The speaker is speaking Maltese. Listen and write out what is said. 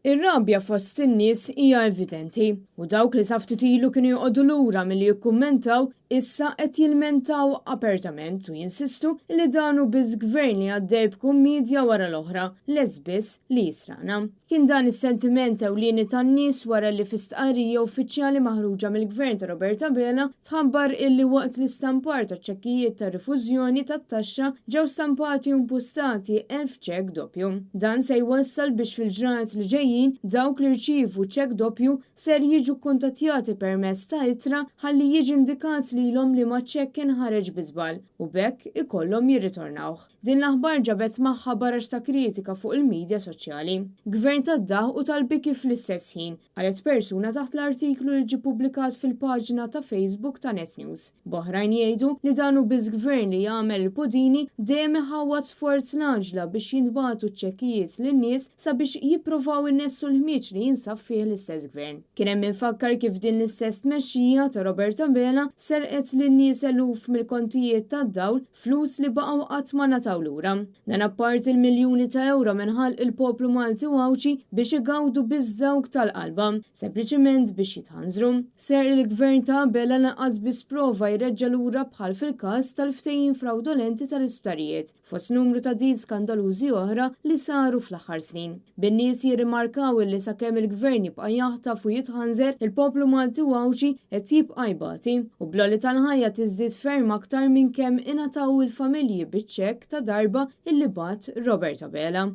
Ir-rabja fost in-nies hija evidenti u dawk li sa ftit ilu kienu joqogħdu lura milli jikkummentaw issa qed jilmentaw apertament u jinsistu li dan hu biss gvern li għaddej b'kummedja wara l-oħra, lest biss li jisraqna. Kien dan is-sentiment ewlieni tan-nies wara li fi stqarrija uffiċjali maħruġa mill-Gvern ta' Robert Abela tħabbar illi waqt l-istampar taċ-ċekkijiet ta' rifużjoni tat-taxxa ġew stampati u mpustati 1,000 ċekk doppju. Dan se jwassal biex fil-ġranet li ġejjin dawk li rċievu ċekk doppju ser jiġu kkuntattjati permezz ta' ittra ħalli jiġi indikat lilhom liema ċekk inħareġ bi żball u b'hekk ikollhom jirritornawh. Din l-aħbar ġabet magħha barax ta' kritika fuq il-midja soċjali. Gvern tad-daħq u tal-biki fl-istess ħin, qalet persuna taħt l-artiklu li ġie ppubblikat fil-paġna ta' Facebook ta' Net News. B'oħrajn jgħidu li dan hu biss gvern li jagħmel il-pudini dejjem iħawwad sforz l-għaġla biex jintbagħtu ċ-ċekkijiet lin-nies sabiex jipprovaw inessu l-ħmieġ li jinsab fih l-istess gvern. Kien hemm min fakkar kif din l-istess tmexxija ta' Robert Abela serqet lin-nies eluf mill-kontijiet tad-dawl, flus li baqgħu qatt ma ngħataw lura. Dan apparti l-miljuni ta' ewro minn ħalq il-poplu Malti u Għawdxi biex igawdu biss dawk tal-qalba, sempliċiment biex jitħanżru. Serq li l-Gvern ta' Abela lanqas biss prova jreġġa' lura bħal fil-każ tal-ftehim frawdolenti tal-isptarijiet. fost numru ta' deals skandalużi oħra li saru fl-aħħar snin. Bin-nies jirrimarkaw illi sakemm il-Gvern jibqa' jaħtaf u jitħanżer, il-poplu Malti u Għawdxi qed jibqa' jbati, u bl-għoli tal-ħajja tiżdied ferm aktar minn kemm ingħataw il-familji biċ-ċekk ta' darba illi bagħat Robert Abela.